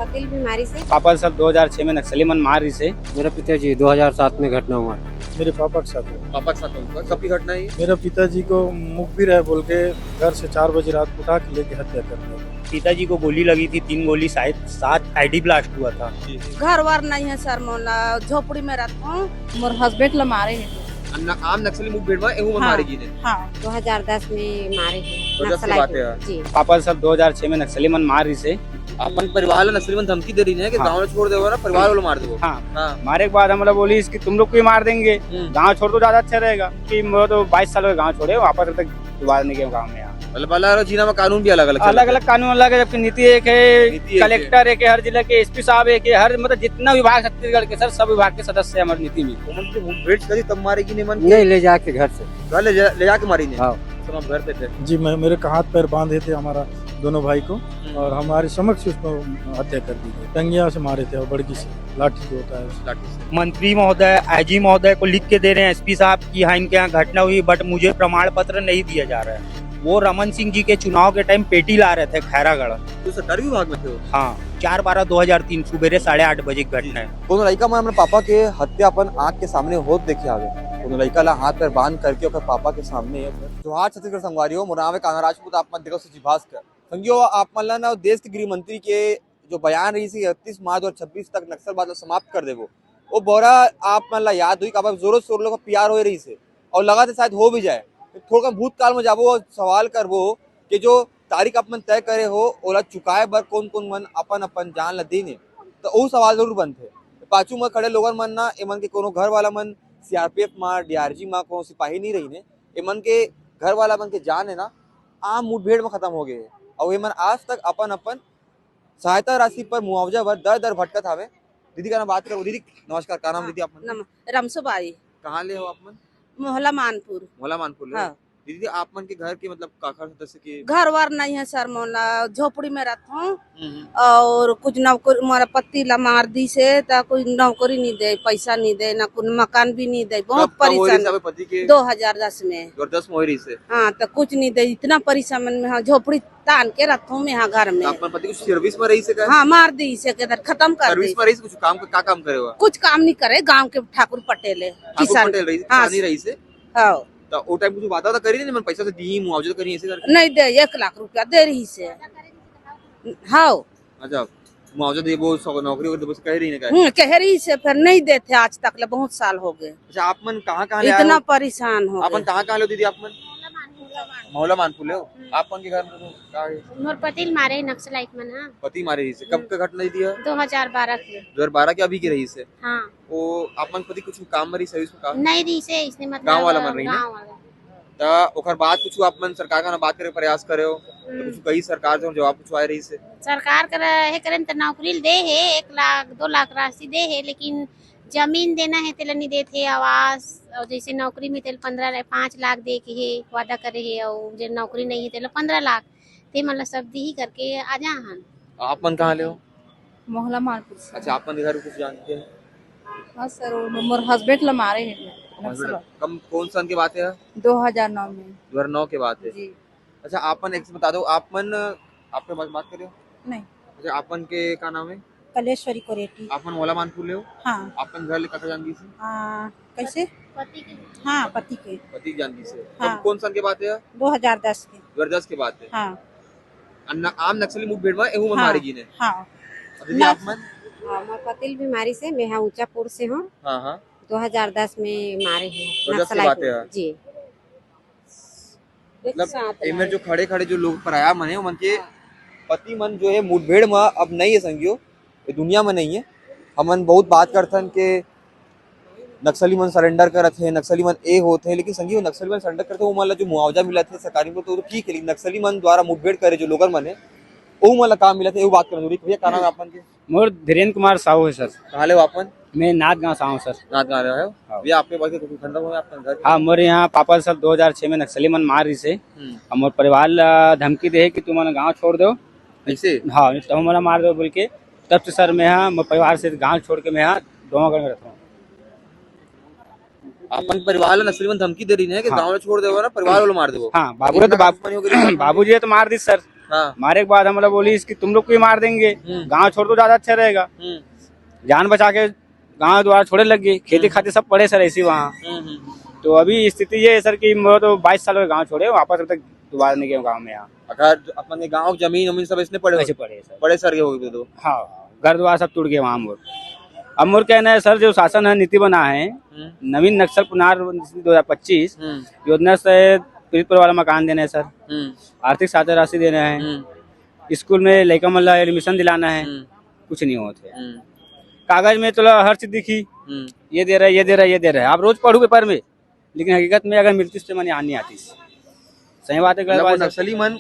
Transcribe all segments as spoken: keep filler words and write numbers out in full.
दिल बीमारी से। पापा साहब दो हज़ार छह में नक्सली मन मार रही से। मेरा पिताजी दो हज़ार सात में घटना हुआ। मेरे पापा के साथ हुआ। पापा के साथ हुआ। कब की घटना है ये? मेरा पिताजी को मुखबिर है बोल के घर से चार बजे रात को उठा के लेके हत्या कर दिया। पिताजी को गोली लगी थी, तीन गोली, शायद सात आईडी ब्लास्ट हुआ था। घर वर नहीं है सर, मोला झोपड़ी में रहता हूँ। मोर हस्बैंड ला मारे है। अन्ना-, आम नक्सली मुठभेड़ में एहू में हाँ, मारे गिने। हाँ। दो हज़ार दस में मारे हैं दो हज़ार दस की नक्सलाइट बात है। जी। पापा साहब दो हज़ार छह में नक्सली मन मार रही से। अपन परिवार ला नक्सली मन धमकी दे रही है कि हाँ। गाँव छोड़ देवो ना, परिवार वालों मार देवो। हाँ। हाँ। मारे के बाद हम लोग बोली इसकी तुम लोग को ही मार देंगे, हम्म। गाँव छोड़ दो, ज्यादा अच्छा रहेगा। कि मैं तो बाईस साल हो गए गाँव छोड़े, वापस अब तक दोबारा नहीं गया गाँव में। यहाँ मतलब अलग-अलग जिला में कानून भी अलग-अलग चलता है। अलग-अलग कानून अलग है, जबकि नीति एक है, नीति एक है। कलेक्टर एक है, हर जिला के एसपी साहब एक है, हर मतलब जितना विभाग छत्तीसगढ़ के सर, सब विभाग के सदस्य हैं हमारी नीति में। उमन के मुठभेड़ करी तब मारे कि नहीं मन के? नहीं, ले जाके घर से। घर ले जा, ले जाके मारी ने? हाँ। सब हम घर पे थे। जी, मैं, मेरे को हाथ पैर बांधे थे हमारा दोनों भाई को हम्म। और हमारे समक्ष उसको हत्या कर दी गई। टंगिया से मारे थे और बड़की से, लाठी जो होता है। लाठी से। मंत्री महोदय, आईजी महोदय को लिख के दे रहे हैं एसपी साहब कि हाँ, इनके यहाँ घटना हुई, बट मुझे प्रमाण पत्र नहीं दिया जा रहा है। वो रमन सिंह जी के चुनाव के टाइम पेटी ला रहे थे खैरागढ़। तो सरकारी विभाग में थे वो? हाँ, चार बारह दो हज़ार तीन, सुबेरे साढ़े आठ बजे की घटना है। कोनो लइका मन अपने पापा के हत्या अपन आँख के सामने होत देखे हावे। कोनो लइका ला हाथ पैर बांध करके ओकर पापा के सामने जोहार छत्तीसगढ़ संगवारी हो, मोर नाम है कान्हा राजपूत, आप मन देखत हो जी भास्कर। संगियो, आप मन ला ना देश के गृह मंत्री के जो बयान रहिस हे इकतीस मार्च दो हज़ार छब्बीस तक नक्सलवाद ला समाप्त कर देबो, वो बोरा आप मन ला याद होही, काबर जोरों शोर लोग पियार होए रहिस हे और लगातार शायद हो भी जाए। तो थोड़ा भूतकाल में जाबो और सवाल करबो कि जो तारीख आप मन तय करे हो, ओला चुकाए बर कौन-कौन मन अपन-अपन जान ला दीन हे, तो वो सवाल जरूर बनथे। पाछू में खड़े लोगन मन ना, एमन के कोनो घर वाला मन सीआरपीएफ मा, डीआरजी मा कोनो सिपाही नहीं रहिन हे। एमन के घर वाला मन के जान हे ना, आम मुठभेड़ में खत्म हो गए हे। और एमन आज तक अपन-अपन सहायता राशि पर मुआवजा बर दर-दर भटकत हावे। दीदी का नाम बात करो। दीदी, नमस्कार, का नाम हाँ, दीदी आप मन? नम-, रमसो बाई। कहाँ ले हो आप मन? मोहला मानपुर। मोहला मानपुर ले हो? हाँ। दीदी, आप मन के घर के मतलब काखर सदस्य के? घर वर नहीं है सर, मोला झोपड़ी में रहत हूँ। हम्म, हम्म। और कुछ नौकरी, मोरा पति ला मार दी से, त कोई नौकरी नहीं दे, पैसा नहीं दे, ना कुछ मकान भी नहीं दे, बहुत कब, कब हो रही परेशान। सब पति के? दो हज़ार दस में। दो हज़ार दस में हो रही से? हाँ, तो कुछ नहीं दे, इतना परेशान में, हाँ, झोपड़ी तान के रखूं मैं यहाँ घर में। अपन पति कुछ सर्विस में रही से का? हाँ, मार दी से के इधर खत्म कर सर्विस दी। में रही से, कुछ काम, का काम करे हुआ? कुछ काम नहीं करे, गांव के ठाकुर पटेल है, ठाकुर किसान। पटेल रही, हाँ। किसानी रही से? हाँ। तो वो टाइम कुछ बात, बात करी नहीं, मन पैसा से दी, मुआवजा करी ऐसे करके? नहीं दे, एक लाख रुपया दे रही से। हाँ। अच्छा, मुआवजा देबो, सौ नौकरी वगैरह देबो, कह रही ना, कहे? हम्म, कह रही से, फिर नहीं देते आज तक ले, बहुत साल हो गए। अच्छा, आप मन कहाँ, कहाँ ले आए इतना हो? परेशान हो अपन गए। कहाँ, कहाँ ले हो दीदी आप मन? मोहला मानपुर ले हो? हम्म। आप मन के घर में तो का है? मोर पति ल मारे नक्सलाइट मन, हाँ। पति मारे ही से। कब हम्म। का घटना दीदी है? दो हज़ार बारह के। दो हज़ार बारह के अभी की रही से? हाँ। वो आप मन पति कुछ काम में रही, सर्विस में काम? नहीं रही से, इसने मतलब गाँव वाला मन रही ना? गाँव वाला। त ओकर बाद कुछ आप मन सरकार का बात करे के प्रयास करे हो? तो हम्म। कुछ कही सरकार से जवाब कुछ आए रही से? सरकार कर हे करेन त नौकरी ल दे हे, एक लाख, दो लाख राशि दे हे, लेकिन जमीन देना हे तेला नहीं देथे, आवास, और जैसे नौकरी में तेल पन्द्रह लाख, पाँच लाख दे के हे, वादा करे हे, और जे नौकरी नहीं है तेला पन्द्रह लाख, ते मन ला सब दी ही करके आ जा हन। आप मन कहाँ ले हो? मोहला मानपुर से। अच्छा, आप मन के घर कुछ जानते हैं? हाँ सर, वो मोर हस्बैंड ला मारे हैं नक्सलवादी। कम, कौन सन के बात है? दो हज़ार नौ में। दो हज़ार नौ के बात है। जी। अच्छा, आप मन एक चीज बता दो, आप मन, आप पे बात, बात कर रहे हो? नहीं। अच्छा, आप मन के का नाम है? कलेश्वरी कोरेटी। आप मन मोहला मानपुर ले हो? हाँ। आप मन घर ले काका जान दी से? हाँ, कैसे? पति के। हाँ, पति के। पति के जान दी से। हाँ। कब, कौन सन के बात है? दो हज़ार दस के। दो हज़ार दस के बात है। हाँ। अन्ना-, आम नक्सली मुठभेड़ में एहू में हाँ, मारे गिने। हाँ। अब दीदी, आप मन? हाँ, मैं पतिल बीमारी से, मैं यहाँ ऊंचापुर से हूँ। हाँ, हाँ। दो हज़ार दस में मारे हैं दो हज़ार दस की नक्सलाइट बात है। जी। एक मतलब, साथ एमे मारे। जो खड़े-खड़े जो लोग पराया मन है, उमन के हाँ। पति मन जो है मुठभेड़ में अब नहीं है संगियो, ये दुनिया में नहीं है। हमन बहुत बात करथन के नक्सली मन सरेंडर करत हे, नक्सली मन ए होत हे, लेकिन संगी, वो नक्सली मन सरेंडर करत हे, वो मन ला जो मुआवजा मिलत हे सरकारी को, तो, तो ठीक है, लेकिन नक्सली मन द्वारा मुठभेड़ करे जो लोगन मन हे, वो मन ला का मिलत हे, वो बात करना जरूरी हे। भैया, का नाम है आपन के? मोर धीरेन्द्र कुमार साहू है सर। कहाँ ले हो आपन? मैं नाथ गांव से आऊँ सर। नाथ गांव ले हो? हाँ। भैया, आपके पास कुछ खंडा हुआ है आपका घर? हाँ, मोर यहाँ पापा सर दो हज़ार छह में नक्सली मन मार रही से। हम्म। और मोर परिवार ला धमकी दे हे कि तुमन गांव छोड़ दो। ऐसे? हाँ, तो हमारा मार दो बोल के। तब से सर मैं यहाँ, मोर परिवार से गांव छोड़ के मैं यहाँ डोंगरगढ़ में रहता हूँ। अपन परिवार ला नक्सली मन धमकी दे रही है कि हाँ। गांव छोड़ देबो ना, परिवार वालों मार देबो। हाँ, बाबू रे तो इतना बाप-, दुश्मनी हो गई। बाबूजी तो मार दी सर। हाँ। मारे के बाद हमला बोलिस कि तुम लोग को ही मार देंगे, हम्म। गांव छोड़ दो, ज्यादा अच्छा रहेगा। हम्म। जान बचा के गांव द्वार छोड़े लग गए, खेती हम्म। खाती सब पड़े सर ऐसे वहाँ। हम्म, हम्म, हम्म। तो अभी स्थिति ये है सर कि मैं तो बाईस साल हो गए गांव छोड़े, वापस अब तक दोबारा नहीं गया गांव में यहाँ। घर, अपन के गांव, जमीन, जमीन सब इसने पड़े हो? ऐसे पड़े सर। पड़े सर के हो गए तो? हाँ, घर द्वार सब टूट गए वहाँ मोर। अब मोर कहना है सर, जो शासन है नीति बना है, हम्म। नवीन नक्सल पुनर्वास दो हज़ार पच्चीस हम्म। योजना से पीड़ित परिवार में मकान देना है सर, हम्म। आर्थिक सहायता राशि देना है, हम्म। स्कूल में लड़का मन ला एडमिशन दिलाना है, हम्म। कुछ नहीं होते। हम्म। कागज में चलो हर चीज दिखी, हम्म। ये दे रहा है, ये दे रहा है, ये दे रहा है। आप रोज पढ़ू पेपर में, लेकिन हकीकत में अगर मिलती तो मन यहाँ नहीं आती। सही बात है, गलत मतलब वो बात है। नक्सली मन,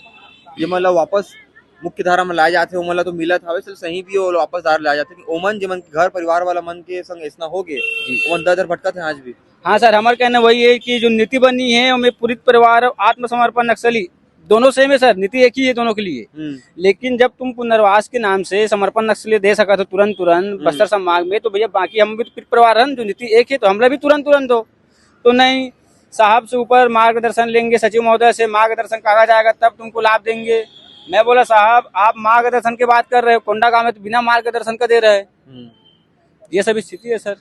ये मतलब वापस मुख्य धारा में लाए जाते, वो मतलब तो मिलत हवे, चल सही भी हो, वापस धारा लाए जाते, कि ओमन जे मन के घर परिवार वाला मन के संग ऐसना हो गए, जी। ओमन दर दर भटकत हैं आज भी। हाँ सर, हमारे कहना वही है कि जो नीति बनी है, उनमें पीड़ित परिवार, आत्मसमर्पण, नक्सली, दोनों सेम है सर, नीति एक ही है दोनों के लिए। हम्म। लेकिन जब तुम पुनर्वास के नाम से समर्पण नक्सली दे सका तो तुरंत, तुरंत हम्म। बस्तर संभाग में, तो भैया बाकी हम भी तो पीड़ित परिवार हैं, जो नीति एक है तो हमला भी तुरंत, तुरंत दो। तो नहीं, साहब से ऊपर मार्गदर्शन लेंगे, सचिव महोदय से मार्गदर्शन, कागज आएगा तब तुमको लाभ देंगे। मैं बोला, "साहब, आप मार्गदर्शन की बात कर रहे हो, कोंडागांव में तो बिना मार्गदर्शन का दे रहे हैं।" हम्म। ये सब स्थिति है सर।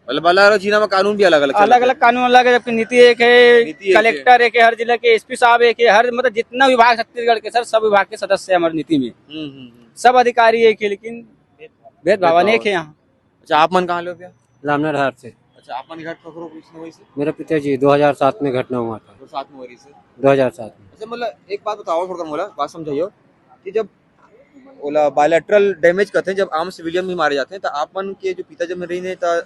मतलब अलग-अलग जिला में कानून भी अलग-अलग चलत है। अलग-अलग कानून अलग है, जबकि नीति एक है, नीति एक है। कलेक्टर एक है, हर जिला के एसपी साहब एक है, हर मतलब जितना विभाग छत्तीसगढ़ के सर, सब विभाग के सदस्य हैं हमारे नीति में। हम्म, हम्म, हम्म। सब अधिकारी एक है, लेकिन भेदभाव अनेक है यहाँ। अच्छा, आप मन कहाँ ले हो भैया? लामनाधार से। अच्छा, आप मन के घर कखरो कुछ न होइस? मेरा पिताजी दो हज़ार सात में घटना हुआ था। दो सात में हो रही से। दो हज़ार सात में। अच्छा, मतलब एक बात बताओ, थोड़ा मोला बात समझाइयो कि जब ओला बायलैटरल डैमेज कहते हैं, जब आम सिविलियन भी मारे जाते हैं, तो आप मन के जो पिता जब रही ने, तो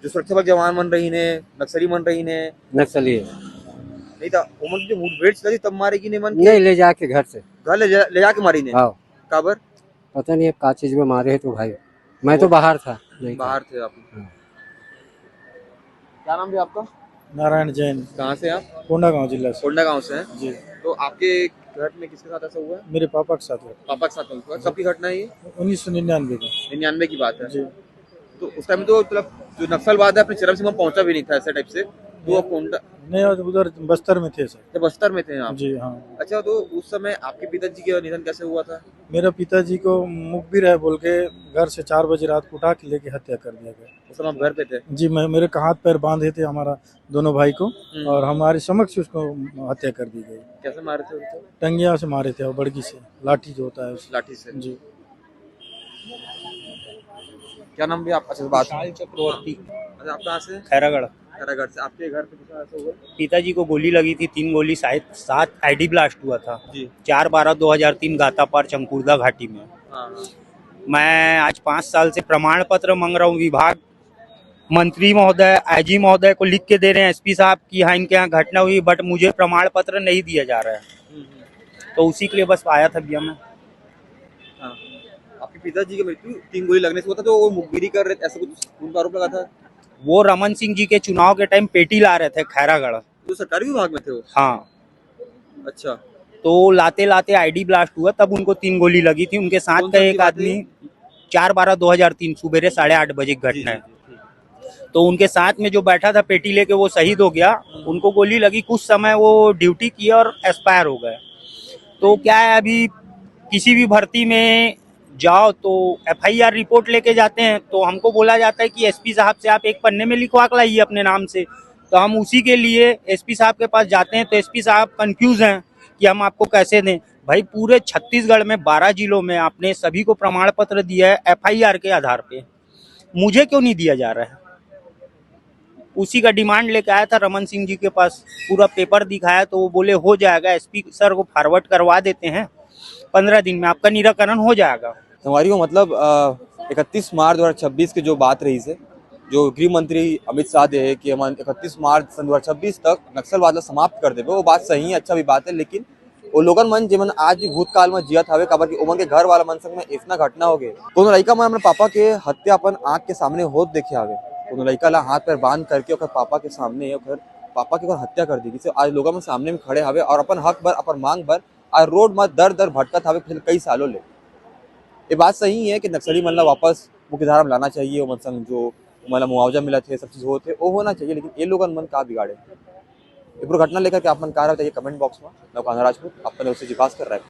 जो सुरक्षा बल जवान मन रही ने, नक्सली मन रही ने, नक्सली है। नहीं तो उमन जो मुठभेड़ चला थी, तब मारे कि नहीं मन के? नहीं, ले जाके घर से। घर ले जा, ले जाके मारी ने? हाँ। काबर? पता नहीं, अब का चीज में मारे हैं तो भाई, मैं तो वो बाहर था, नहीं था। बाहर थे आप? हाँ। क्या नाम भैया आपका? नारायण जैन। कहाँ से आप? कोंडागांव जिला से। कोंडागांव से हैं? जी। तो आपके घर में किसके साथ ऐसा हुआ है? मेरे पापा के साथ हुआ। पापा के साथ हुआ? कब की घटना है ये? उन्नीस सौ निन्यानवे का। निन्यानवे की बात है। जी। तो उस टाइम तो मतलब जो नक्सलवाद है अपनी चरम सीमा पहुंचा भी नहीं था ऐसे टाइप से। तो वो कोंडा नहीं, उधर बस्तर में थे सर। तो बस्तर में थे आप? जी हाँ। अच्छा, तो उस समय आपके पिताजी का निधन कैसे हुआ था? मेरा पिताजी को मुखबिर है बोल के घर से चार बजे रात को उठा के लेके हत्या कर दिया गया। उस समय आप घर पे थे? जी, मैं, मेरे हाथ पैर बांधे थे हमारा दोनों भाई को, हम्म। और हमारे समक्ष उसको हत्या कर दी गई। कैसे मारे थे उनको? टंगिया से मारे थे और बड़की से, लाठी जो होता है उससे। लाठी से? जी। क्या नाम भी आपका? अच्छा, बात विशाल चक्रवर्ती। अच्छा, आप कहाँ से? खैरागढ़। खैरागढ़ से। आपके घर पे किसी का ऐसा हुआ? पिताजी को गोली लगी थी, तीन गोली, शायद सात आईडी ब्लास्ट हुआ था। जी। चार बारह दो हज़ार तीन, गातापार चंकुरदा घाटी में। हाँ, हाँ। मैं आज पाँच साल से प्रमाण पत्र मांग रहा हूँ विभाग, मंत्री महोदय, आईजी महोदय को लिख के दे रहे हैं, एसपी साहब की, हाँ, इनके यहाँ घटना हुई, but मुझे प्रमाण पत्र नहीं दिया जा रहा है। हम्म, हम्म। तो उसी के लिए बस आया था भैया मैं। हाँ। आपके पिताजी की मृत्यु तीन गोली लगने से हुआ था, तो वो मुखबिरी कर रहे थे, ऐसा कुछ उन पर आरोप लगा था? वो रमन सिंह जी के चुनाव के टाइम पेटी ला रहे थे खैरागढ़। जो सरकारी विभाग में थे वो? हाँ। अच्छा। तो लाते लाते आईडी ब्लास्ट हुआ, तब उनको तीन गोली लगी थी। उनके साथ कौन का सा एक की बात है आदमी, ये? चार बारह दो हज़ार तीन, सुबेरे साढ़े आठ बजे की जी, घटना जी, है। जी, ठीक। तो उनके साथ में जो बैठा था पेटी लेके, वो शहीद हो गया। हम्म। उनको गोली लगी, कुछ समय वो ड्यूटी किए और एक्सपायर हो गए। तो क्या है, अभी किसी भी भर्ती में जाओ तो एफआईआर रिपोर्ट लेके जाते हैं, तो हमको बोला जाता है कि एसपी साहब से आप एक पन्ने में लिखवा के लाइए अपने नाम से। तो हम उसी के लिए एसपी साहब के पास जाते हैं, तो एसपी साहब कंफ्यूज हैं कि हम आपको कैसे दें। भाई, पूरे छत्तीसगढ़ में बारह जिलों में आपने सभी को प्रमाण पत्र दिया है एफआईआर के आधार पे, मुझे क्यों नहीं दिया जा रहा है? उसी का डिमांड लेके आया था रमन सिंह जी के पास, पूरा पेपर दिखाया तो वो बोले हो जाएगा, एसपी सर को फॉरवर्ड करवा देते हैं, पन्द्रह दिन में आपका निराकरण हो जाएगा। संगवारी हो, मतलब, अ, इकतीस मार्च दो हज़ार छब्बीस के जो बात रही से, जो गृह मंत्री अमित शाह दे है कि हम इकतीस मार्च सन दो हज़ार छब्बीस तक नक्सलवाद ला समाप्त कर देबे, वो बात सही है, अच्छा भी बात है, लेकिन वो लोगन मन जेमन आज भी भूतकाल में जियत हवे, काबर कि ओमन के घर वाला मन संग में ऐसना घटना हो गए। कोनो लइका मन अपने पापा के हत्या अपन आँख के सामने होत देखे हवे, कोनो लइका ला हाथ पैर बांध करके ओकर पापा के सामने, ओकर पापा के ओकर हत्या कर दी, जिसे आज लोगन मन सामने में खड़े हवे और अपन हक बर, अपन मांग बर आज रोड में दर दर भटकत हवे पिछले कई सालों ले। ये बात सही है कि नक्सली मन ला वापस मुख्य धारा में लाना चाहिए, ओमन संग जो ओमन ला मुआवजा मिलत हे, सब चीज होत हे, वो होना चाहिए, लेकिन ये लोगन मन का बिगाड़े? ये पूरा घटना लेकर के आप मन का राय बताइए कमेंट बॉक्स में। मैं कान्हा राजपूत, अपन उससे जिज्ञास कर रहा है।